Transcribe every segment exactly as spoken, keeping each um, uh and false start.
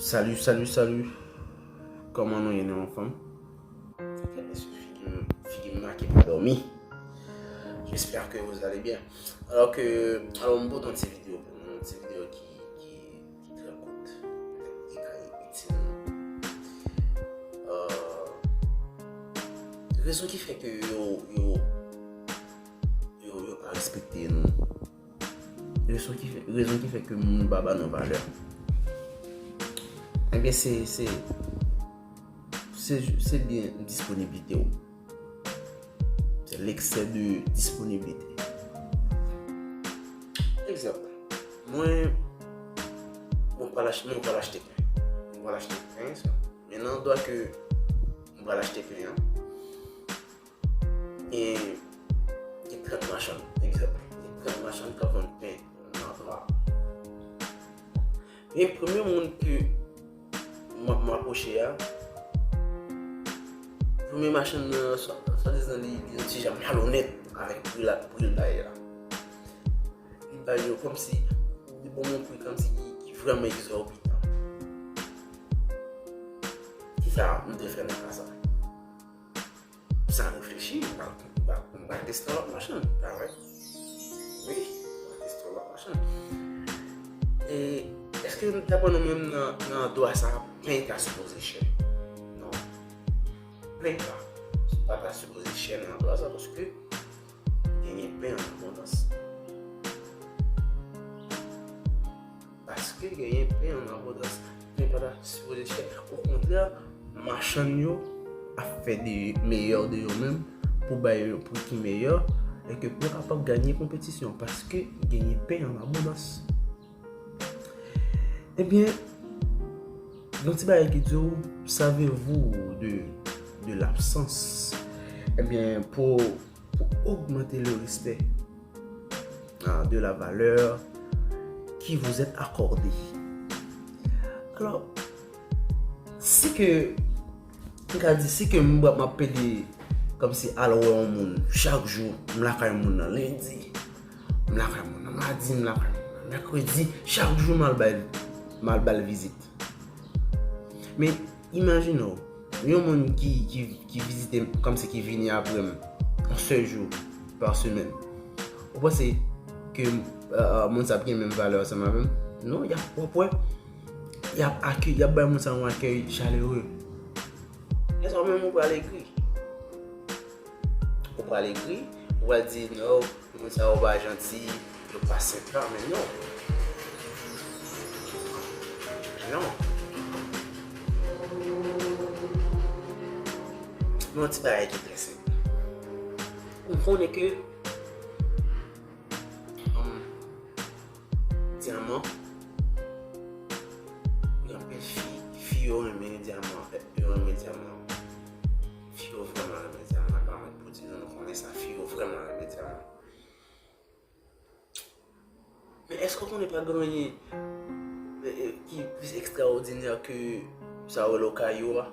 Salut, salut, salut. Kòman nou ye, nou anfòm? Figi m, figi m make pa dòmi. J'espère que vous allez bien. Alors que, alors, m pote yon ti videyo pou nou, yon ti videyo ki, ki, ki trè kout, ki ka itil nou. Euh, rezon ki fè ke yo, yo, yo, yo pa respekte nou. Rezon ki fè, rezon ki fè ke moun pa ba nou valè. Ebyen, se, se, se, se byen disponiblite w. Se l'excès de disponibilité. Egzanp, mwen, mwen pral achte, mwen pral achte pen. Mwen pral achte pen, sa. Men nan dwa ke mwen pral achte pen an, gen, gen trant machann, egzanp. Gen trant machann k ap vann pen nan dwa. Men premye moun ke m ap, m apwoche a, premye machann nan, swa, swadizan li, li yon ti jan malonèt avèk pri la, pri l bay la. Li bay yo kòmsi, li ban m yon pri kòmsi ki, ki vrèman egzòbitan. Kisa m te fè nan ka sa? San reflechi, m pral, m pral, m pral teste lòt machann, pa vre? Wi, m pral teste lòt machann. E èske daprè nou menm nan, nan dwa sa, pen ta sipoze chè? Non. Pen pa, pa ta sipoze chè nan dwa sa, paske genyen pen an abondans. Paske genyen pen an abondans. Pen pa ta sipoze chè. Okontrè, machann yo ap fè de meyè de yo menm pou bay yon pri ki meyè e ke pou yo kapab ganye konpetisyon paske genyen pen an abondans. Ebyen, gen yon ti bagay ki di w, savez-vous de, de l'absence? Ebyen, pou, pou ogmante le respè ah, de la valeur qui vous est accordée. Alò, si ke, m ka di, si ke m, m ap pede kòmsi al wè yon moun chak jou, m lakay moun nan lendi, m lakay moun nan madi, m lakay moun nan mèkredi, chak jou m al bay, m al ba l vizit. Men, imajine w, yon moun ki, ki, ki vizite m, kòmsi ki vini apre m, yon sèl jou pa semèn. Ou panse ke, euh, moun sa ap gen menm valè ansanm avè m? Non, y ap, w ap wè, y ap akèy, y ap bay moun sa yon akèy chalere. Lè sa w menm ou pral ekri. Ou pral ekri, ou pral di, non, moun sa yo pa janti, yo pa senp la, men non. Non. Men yon ti bagay ki trè senp. Ou konnen ke, um, dyaman, gen anpil fi, fi yo renmen dyaman, anfèt, yo renmen dyaman. Fi yo vrèman renmen dyaman, pa mèt pou di nou, nou konnen sa, fi yo vrèman renmen dyaman. Men èske w konnen pa gen anyen, e, e, ki plis ekstraòdinè ke sa yo rele w kayou a?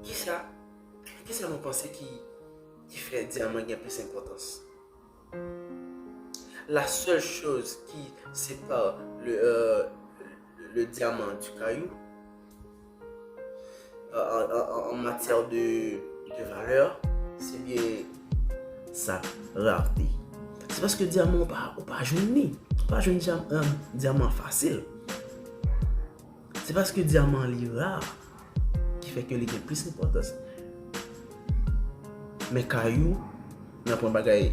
Kisa, kisa nou panse ki, ki fè dyaman gen plis enpòtans? La seule chose qui sépare le, euh, le diamant du caillou, euh, en, en, en matière de, de valeur, se byen sa, rarté. Se paske dyaman ou pa, ou pa jwenn li. Ou pa jwenn dya-, euh, dyaman fasil. Se paske dyaman li ra ki fè ke li gen plis enpòtans. Men kayou, nan pwen bagay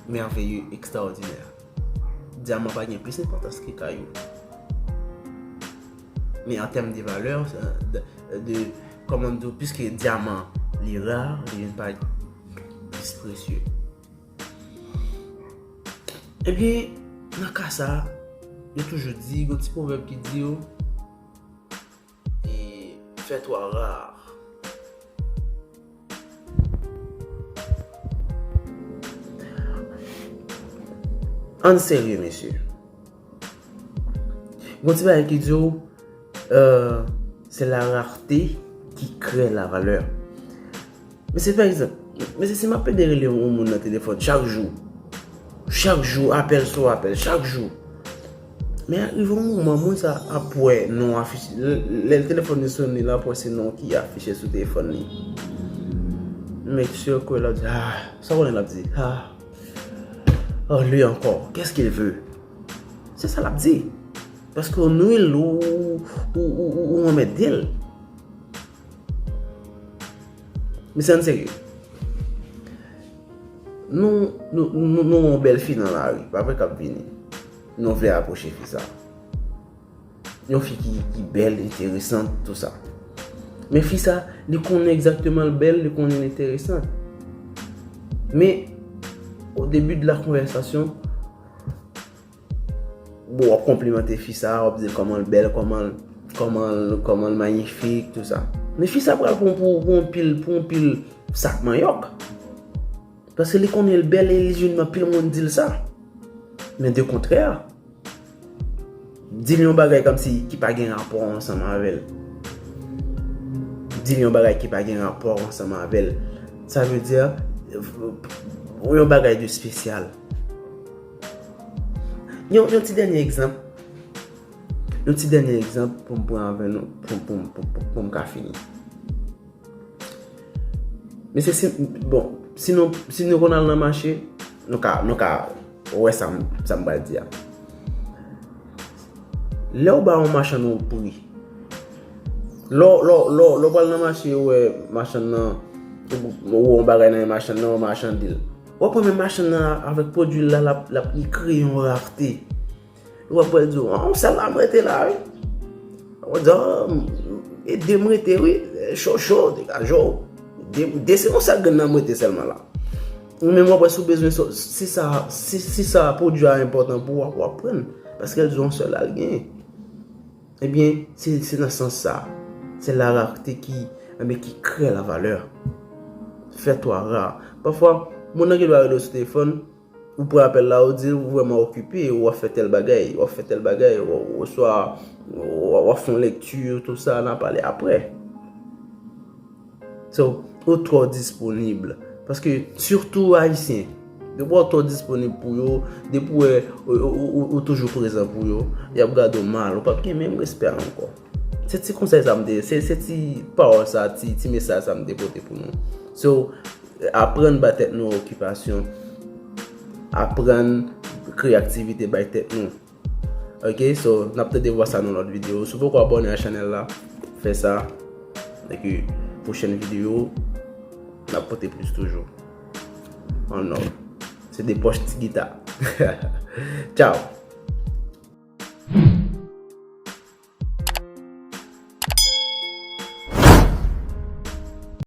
mèveye, ekstraòdinè. Dyaman pa gen plis enpòtans ke kayou. Men an tèm de valè, de, de, kòman di w, piske dyaman li ra, li vin pa plis presye. Ebyen, nan ka sa, yo toujou di, gon ti pwovèb ki di yo, e, fais-toi rare. Ann serye, mesye. Gon ti bagay ki di w, euh, c'est la rareté qui crée la valeur. Mesye, pa egzanp, mesye, si m ap pede rele yon moun nan telefòn chak jou, chak jou, apèl sou apèl, chak jou, Men rive yon moman, moun sa ap wè non afiche. Lè, lè telefòn li sone, l ap wè se non ki afiche sou telefòn li. Mesye kwè l ap di, ah, sa w konnen l ap di, ah, oh, lui encore, qu'est-ce qu'il veut? Se sa l ap di. Paske w nwi l, ou, ou, ou, ou, ou anmède l. Mesye, ann serye. Nou, nou, nou, nou wè yon bèl fi nan lari, pa vre k ap vini. Nou vle apwoche fi sa. Yon fi ki, ki bèl, enteresan, tou sa. Men fi sa, li konnen egzakteman l bèl, li konnen l enteresan. Men, o debi de la konvèsasyon, bon, w ap konplimante fi sa, w ap di l kòman l bèl, kòman l, kòman l, kòman l manyifik, tou sa. Men fi sa pral pran pou, pou yon pil, pou yon pil sak manyòk. Paske li konnen l bèl e li jwenn anpil moun di l sa. Men de kontrè, di l yon bagay kòmsi ki pa gen rapò ansanm avè l. Di l yon bagay ki pa gen rapò ansanm avè l. Sa vle di, yon bagay de espesyal. Yon, yon ti dènye egzanp. Yon ti dènye egzanp pou m pran avè nou, pou, pou, pou, pou, pou m ka fini. Mesye, si, bon, si nou, si nou konn al nan mache, nou ka, nou ka wè sa m, sa m pral di a. Lè w ba yon machann yon pri, lè w, lè w, lè w, lè w pral nan mache, ou wè machann nan, ou, ou wè yon bagay nan men machann nan, ou machande l. W ap wè men machann nan avèk pwodui l la, l ap, l ap, li kreye yon rarte. Ou ap wè l di w, ah, yon sèl la m rete la, wi. Ou di, ah, ede m rete, wi. Cho, cho, degaje w. De, de se yon sèl grenn nan m rete sèlman la. Ou menm w ap wè si w bezwen, si sa, si, si sa pwodui a enpòtan pou w, w ap pran l. Paske l di w yon sèl la l genyen. Ebyen, se, se nan sans sa. Se la rareté ki, ebyen, ki krée la valeur. Fais-toi rare. Pafwa, moun nan gen dwa rele w sou telefòn, ou pran apèl la, ou di l ou vrèman okipe, ou ap fè tèl bagay, ou ap fè tèl bagay, ou, oswa ou, ou ap fè yon lekti, tou sa, n a pale aprè. So, ou twò disponib. Paske, sitou Ayisyen, depi w twò disponib pou yo, depi w, ou, ou, ou, ou toujou prezan pou yo, y ap gade w mal, ou p ap gen menm respè a ankò. Se ti konsèy sa m te, se, se ti pawòl sa, ti, ti mesaj sa m te pote pou nou. So, aprann bay tèt nou okipasyon, aprann kreye aktivite bay tèt nou. Ok, so, n ap tande vwa sa nan lòt videyo. Si w poko abòne a chanèl la, fè sa. Epi, pwochèn videyo, n ap pote plis toujou. An nòm. Se de pòch ti gita. Tchao!